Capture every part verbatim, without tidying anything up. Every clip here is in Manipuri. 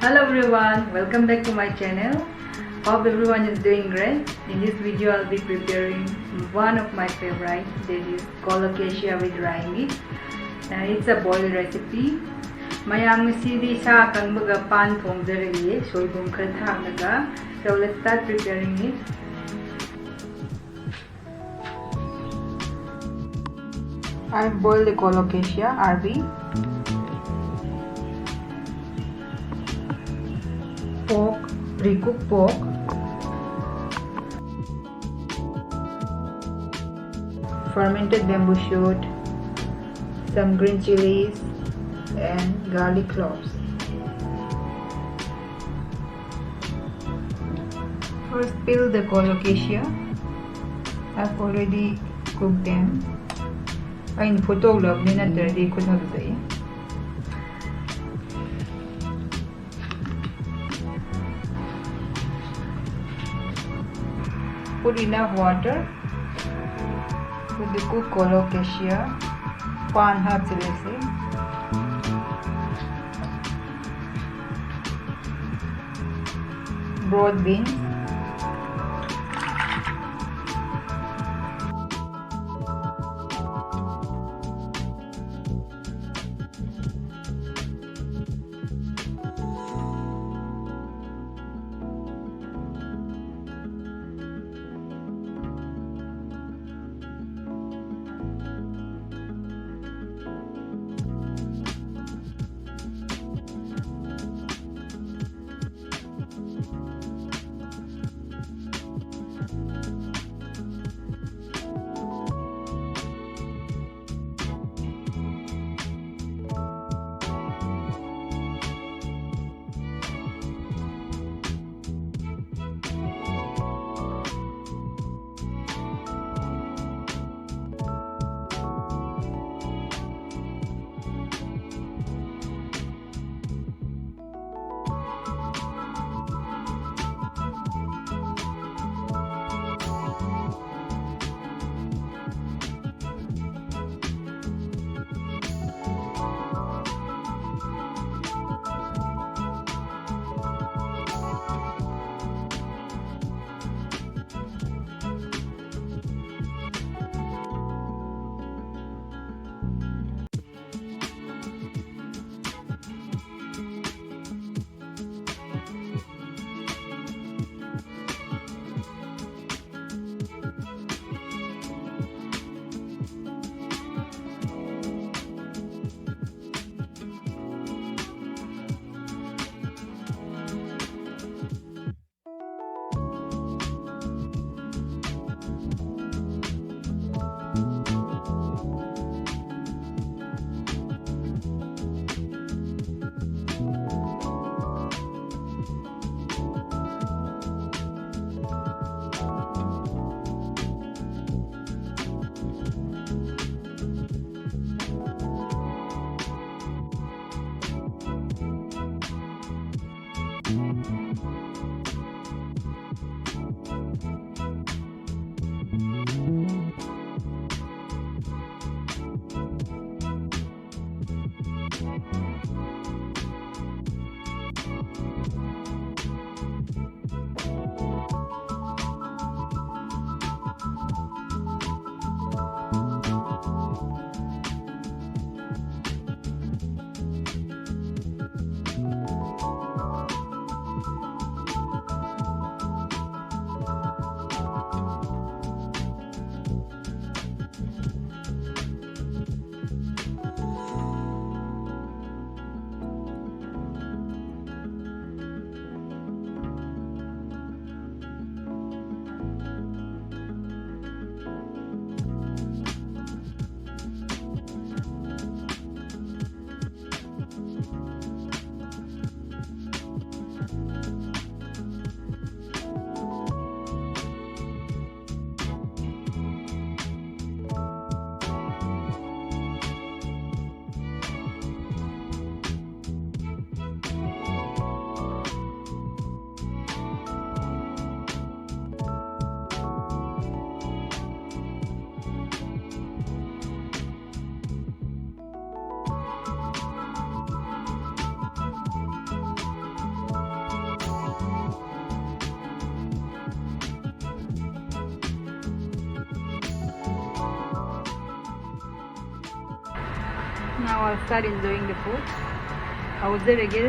Hello everyone, welcome back to my channel. Hope everyone is doing great. In this video, I'll be preparing one of my favorite, that is colocasia with rye meat. Uh, it's a boiled recipe. ꯃꯌꯥꯝ, ꯉꯁꯤꯗꯤ ꯁꯥ ꯑꯀꯪꯕꯒ ꯄꯥꯟ ꯊꯣꯡꯖꯔꯒꯦ, ꯁꯣꯏꯕꯨꯝ ꯈꯔ ꯊꯥꯛꯂꯒ. So let's start preparing it. I boiled the colocasia, R B. Pork, pre-cooked pork. Fermented bamboo shoot, some green chilies, and garlic cloves. First, peel the colocasia. I've already cooked them. ꯑꯩꯅ ꯐꯨꯠꯇꯣꯛꯂꯕꯅꯤ, ꯅꯠꯇ꯭ꯔꯗꯤ ꯈꯨꯠ ꯍꯥꯒꯠꯆꯩ꯫ Put enough water. Put the cooked colocasia. PAN ꯍꯥꯞꯆꯤꯜꯂꯁꯤ꯫ Broad beans. Now I'll start enjoying the food. ꯍꯧꯖꯔꯒꯦ꯫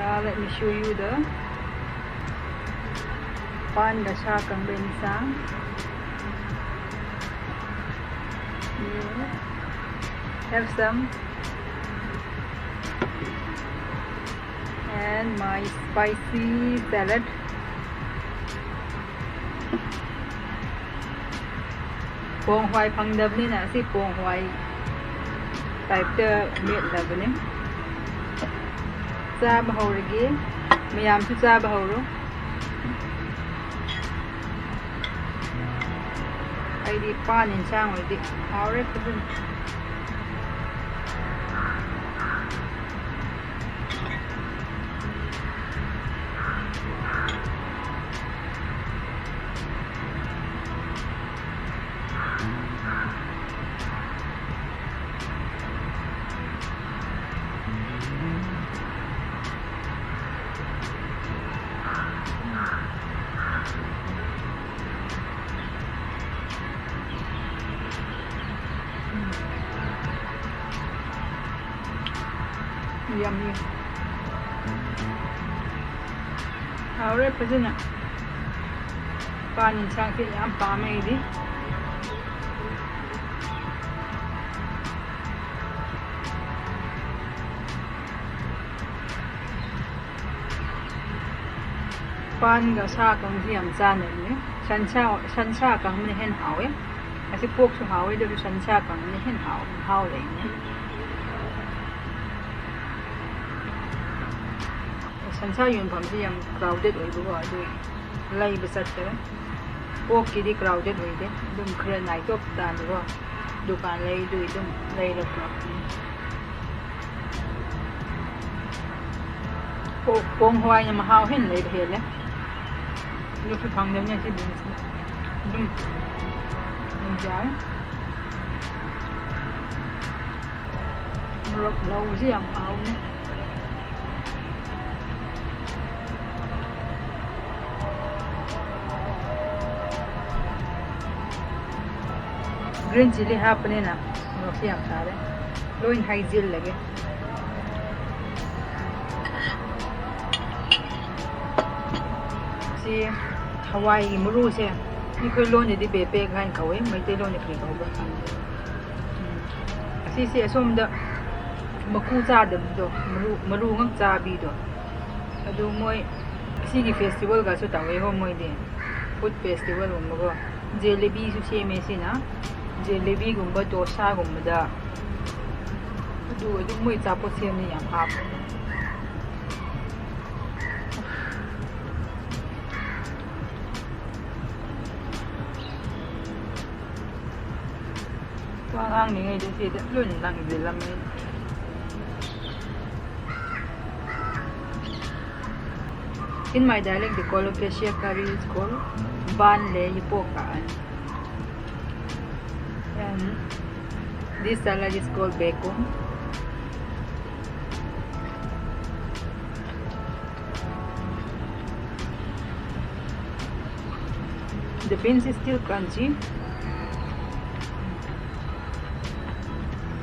Uh, let me show you the ꯄꯥꯟꯒ ꯁꯥ ꯀꯪꯕ ꯏꯟꯁꯥꯡ꯫ Yeah. Have some. And my spicy salad. ꯄꯣꯡ ꯍꯋꯥꯏ ꯐꯪꯗꯕꯅꯤꯅ ꯑꯁꯤ ꯄꯣꯡ ꯍꯋꯥꯏ type ꯇ ꯃꯦꯠꯂꯕꯅꯦ꯫ ꯆꯥꯕ ꯍꯧꯔꯒꯦ꯫ ꯃꯌꯥꯝꯁꯨ ꯆꯥꯕ ꯍꯧꯔꯣ꯫ ꯑꯩꯗꯤ ꯄꯥꯟ ꯏꯟꯁꯥꯡ ꯑꯣꯏꯗꯤ ꯍꯥꯎꯔꯦ ꯐꯖꯅ꯫ Yummy. ꯍꯥꯎꯔꯦ ꯐꯖꯅ꯫ ꯄꯥꯟ ꯏꯟꯁꯥꯡꯁꯦ ꯌꯥꯝ ꯄꯥꯝꯃꯦ ꯑꯩꯗꯤ꯫ ꯄꯥꯟꯒ ꯁꯥ ꯑꯀꯪꯕꯁꯤ ꯌꯥꯝ ꯆꯥꯟꯅꯕꯅꯦ꯫ ꯁꯟꯁꯥ, ꯁꯟꯁꯥ ꯑꯀꯪꯕꯅ ꯍꯦꯟꯅ ꯍꯥꯎꯋꯦ꯫ ꯑꯁꯤ pork ꯁꯨ ꯍꯥꯎꯋꯦ, ꯑꯗꯨꯕꯨ ꯁꯟꯁꯥ ꯑꯀꯪꯕꯅ ꯍꯦꯟꯅ ꯍꯥꯎ-, ꯃꯍꯥꯎ ꯂꯩꯕꯅꯦ꯫ ꯁꯟꯁꯥ ꯌꯣꯟꯐꯝꯁꯤ ꯌꯥꯝ crowded ꯑꯣꯏꯕꯀꯣ, ꯑꯗꯨꯒꯤ ꯂꯩꯕ ꯆꯠꯇꯔꯦ꯫ Pork ꯀꯤꯗꯤ crowded ꯑꯣꯏꯗꯦ, ꯑꯗꯨꯝ ꯈꯔ ꯅꯥꯏꯇꯣꯞ ꯇꯥꯅꯀꯣ ꯗꯨꯀꯥꯟ ꯂꯩꯗꯨꯒꯤ ꯑꯗꯨꯝ ꯂꯩꯔ ꯄꯨꯔꯛꯄꯅꯤ꯫ ꯄꯣ-, ꯄꯣꯡ ꯍꯋꯥꯏꯅ ꯃꯍꯥꯎ ꯍꯦꯟꯅ ꯂꯩꯕ ꯍꯦꯜꯂꯦ꯫ ꯑꯗꯨꯁꯨ ꯐꯪꯗꯕꯅꯦ ꯁꯤ ꯕꯤꯟꯁꯅ꯫ ꯑꯗꯨꯝ, ꯑꯗꯨꯝ ꯌꯥꯏ꯫ ꯃꯣꯔꯣꯛ ꯂꯧꯕꯁꯤ ꯌꯥꯝ ꯍꯥꯎꯕꯅꯦ꯫ Green chili ꯍꯥꯞꯄꯅꯤꯅ ꯃꯣꯔꯣꯛꯁꯦ ꯌꯥꯝ ꯁꯥꯔꯦ꯫ ꯂꯣꯏ ꯍꯩꯖꯤꯜꯂꯒꯦ꯫ ꯁꯤ ꯍꯋꯥꯏꯒꯤ ꯃꯔꯨꯁꯦ ꯑꯩꯈꯣꯏ ꯂꯣꯟꯗꯗꯤ ꯕꯦꯄꯦꯛ ꯍꯥꯏꯅ ꯀꯧꯋꯦ, ꯃꯩꯇꯩꯂꯣꯟꯗ ꯀꯔꯤ ꯀꯧꯕ꯭ꯔꯥ ꯈꯪꯗꯦ꯫ ꯎꯝ꯫ ꯑꯁꯤꯁꯦ ꯑꯁꯣꯝꯗ ꯃꯀꯨ ꯆꯥꯗꯕꯗꯣ, ꯃꯔꯨ, ꯃꯔꯨ ꯉꯛ ꯆꯥꯕꯤꯗꯣ, ꯑꯗꯨ ꯃꯣꯏ ꯑꯁꯤꯒꯤ ꯐꯦꯁꯇꯤꯚꯦꯜꯒꯁꯨ ꯇꯧꯋꯦꯀꯣ ꯃꯣꯏꯗꯤ, ꯐꯨꯗ ꯐꯦꯁꯇꯤꯚꯦꯜꯒꯨꯝꯕꯀꯣ꯫ ꯖꯦꯂꯤꯕꯤꯁꯨ ꯁꯦꯝꯃꯦ ꯁꯤꯅ, ꯖꯦꯂꯤꯕꯤꯒꯨꯝꯕ, ꯗꯣꯁꯥꯒꯨꯝꯕꯗ꯫ ꯑꯗꯨ ꯑꯗꯨꯝ ꯃꯣꯏ ꯑꯆꯥꯄꯣꯠ ꯁꯦꯝꯅ ꯌꯥꯝ ꯍꯥꯞꯄꯦ꯫ ꯋꯥ ꯉꯥꯡꯂꯤꯉꯩꯗ ꯁꯤꯗ ꯂꯣꯏꯅ ꯂꯪꯁꯤꯜꯂꯝꯃꯦ꯫ In my dialect, they call acacia curry is called ban le yipoka. And this salad is called bekum. The beans is still crunchy.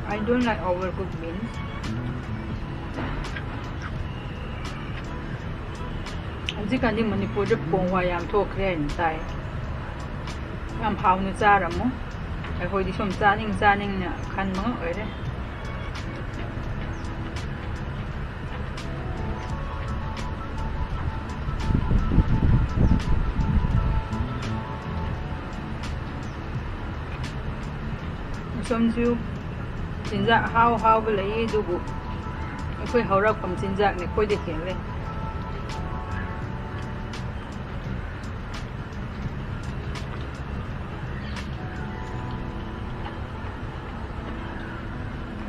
I don't like overcooked beans. ꯍꯧꯖꯤꯛꯀꯥꯟꯗꯤ ꯃꯅꯤꯄꯨꯔꯗ ꯄꯣꯡ ꯍꯋꯥꯏ ꯌꯥꯝ ꯊꯣꯛꯈ꯭ꯔꯦ ꯍꯥꯏꯅ ꯇꯥꯏ꯫ ꯌꯥꯝ ꯍꯥꯎꯅ ꯆꯥꯔꯝꯃꯣ꯫ ꯑꯩꯈꯣꯏꯗꯤ ꯁꯨꯝ ꯆꯥꯅꯤꯡ ꯆꯥꯅꯤꯡꯅ ꯈꯟꯕ ꯉꯝ ꯑꯣꯏꯔꯦ꯫ ꯑꯁꯣꯝꯁꯨ ꯆꯤꯟꯖꯥꯛ ꯑꯍꯥꯎ ꯑꯍꯥꯎꯕ ꯂꯩ, ꯑꯗꯨꯕꯨ ꯑꯩꯈꯣꯏ ꯍꯧꯔꯛꯐꯝ ꯆꯤꯟꯖꯥꯛꯅ ꯑꯩꯈꯣꯏꯗ ꯍꯦꯜꯂꯦ꯫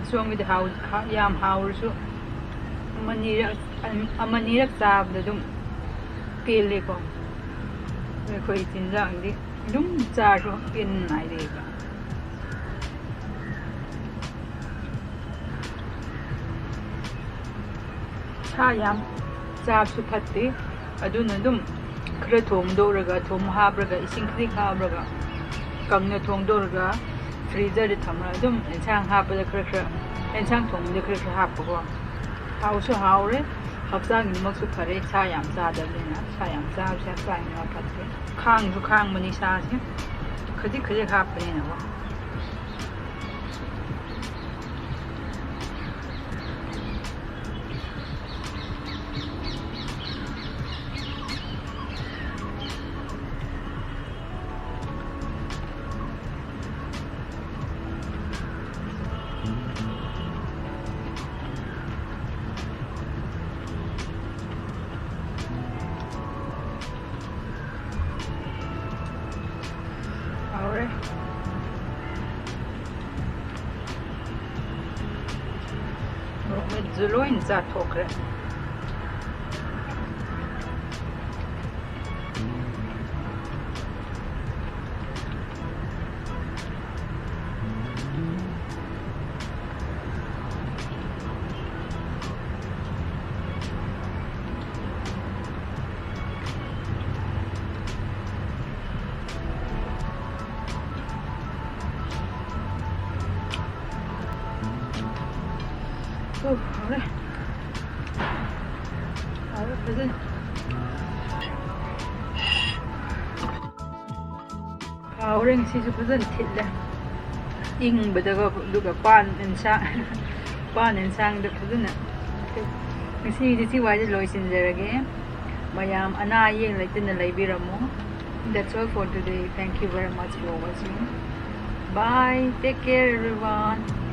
ꯑꯁꯣꯝꯒꯤꯗꯤ ꯍꯥꯎ-, ꯍꯥ-, ꯌꯥꯝ ꯍꯥꯎꯔꯁꯨ ꯑꯃꯅꯤꯔꯛ, ꯑꯃꯅꯤꯔꯛ ꯆꯥꯕꯗ ꯑꯗꯨꯝ ꯄꯦꯜꯂꯦꯀꯣ꯫ ꯑꯩꯈꯣꯏ ꯆꯤꯟꯖꯥꯛꯗꯤ ꯑꯗꯨꯝ ꯆꯥꯔꯁꯨ ꯄꯦꯟ ꯅꯥꯏꯗꯦꯕ꯫ ꯁꯥ ꯌꯥꯝ ꯆꯥꯕꯁꯨ ꯐꯠꯇꯦ꯫ ꯑꯗꯨꯅ ꯑꯗꯨꯝ ꯈꯔ ꯊꯣꯡꯗꯣꯛꯔꯒ, ꯊꯨꯝ ꯍꯥꯞꯔꯒ, ꯏꯁꯤꯡ ꯈꯖꯤꯛ ꯍꯥꯞꯔꯒ, ꯀꯪꯅ ꯊꯣꯡꯗꯣꯛꯔꯒ, ꯐ꯭ꯔꯤꯖꯔꯗ ꯊꯝꯃꯒ ꯑꯗꯨꯝ ꯑꯦꯟꯁꯥꯡ ꯍꯥꯞꯄꯗ ꯈꯔ ꯈꯔ, ꯑꯦꯟꯁꯥꯡ ꯊꯣꯡꯕꯗ ꯈꯔ ꯈꯔ ꯍꯥꯞꯄꯀꯣ꯫ ꯍꯥꯎꯁꯨ ꯍꯥꯎꯔꯦ, ꯍꯛꯆꯥꯡꯒꯤꯗꯃꯛꯁꯨ ꯐꯔꯦ꯫ ꯁꯥ ꯌꯥꯝ ꯆꯥꯗꯕꯅꯤꯅ, ꯁꯥ ꯌꯥꯝ ꯆꯥꯕꯁꯦ ꯍꯛꯆꯥꯡꯒꯤꯗꯃꯛ ꯐꯠꯇꯦ꯫ ꯈꯥꯡꯁꯨ ꯈꯥꯡꯕꯅꯤ ꯁꯥꯁꯦ, ꯈꯖꯤꯛ ꯈꯖꯤꯛ ꯍꯥꯞꯄꯅꯤꯅꯀꯣ꯫ ꯍꯥꯎꯔꯦ꯫ ꯃꯣꯔꯣꯛ ꯃꯦꯠꯁꯨ ꯂꯣꯏꯅ ꯆꯥꯊꯣꯛꯈ꯭ꯔꯦ꯫ ꯎꯐ, ꯍꯥꯎꯔꯦ꯫ ꯍꯥꯎꯔꯦ ꯐꯖꯅ꯫ ꯍꯥꯎꯔꯦ, ꯉꯁꯤꯁꯨ ꯐꯖꯅ ꯊꯤꯠꯂꯦ꯫ ꯏꯪꯕꯗꯒ, ꯑꯗꯨꯒ ꯄꯥꯟ ꯏꯟꯁꯥꯡ, ꯄꯥꯟ ꯏꯟꯁꯥꯡꯗ ꯐꯖꯅ꯫ ꯉꯁꯤꯒꯤꯗꯤ ꯁꯤ ꯋꯥꯏꯗ ꯂꯣꯏꯁꯤꯟꯖꯔꯒꯦ꯫ ꯃꯌꯥꯝ ꯑꯅꯥ ꯑꯌꯦꯛ ꯂꯩꯇꯅ ꯂꯩꯕꯤꯔꯝꯃꯨ꯫ That's all for today. Thank you very much for watching. Bye. Take care, everyone.